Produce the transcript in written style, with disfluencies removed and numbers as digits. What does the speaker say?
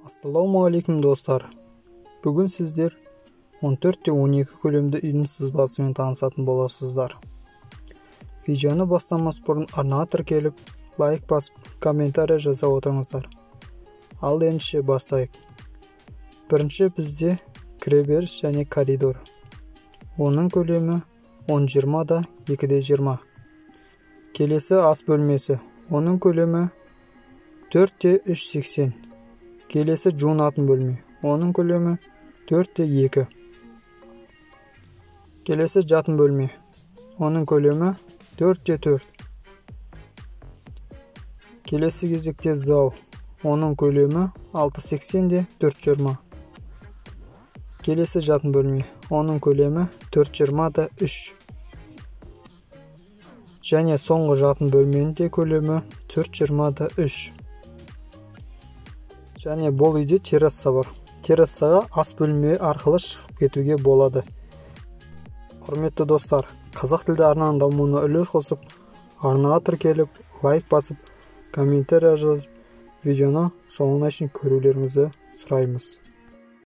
Ассалаумағалейкум, достар! Бүгін сіздер 14-12 көлемді үйдің сызбасымен танысатын боласыздар. Видеоны бастамас бұрын арнаға тіркеліп, лайк басып, комментарий жаза отырыңыздар. Ал ендеше бастайық. Бірінші бізде кіреберіс және коридор. Оның көлемі 10-20 да 2-20. Келесі ас бөлмесі. Оның көлемі 4-3,80. Келесі жуынатын бөлме. Оның көлемі 4-2. Келесі жатын бөлме. Оның көлемі 4-4. Келесі кезекте зал. Оның көлемі 6,80 4,20. Келесі жатын бөлме. Оның көлемі 4,20 да 3. Және соңғы жатын бөлменің де көлемі 4,20 да 3. Және бұл үйде терраса бар. Террасаға ас бөлме арқылы шығып кетуге болады. Құрметті достар, қазақ тілді арнаның дамуына үлес қосып, арнаға тіркеліп, лайк басып, комментарий жазып, видеоны соңына шейін көрулеріңізді сұраймыз.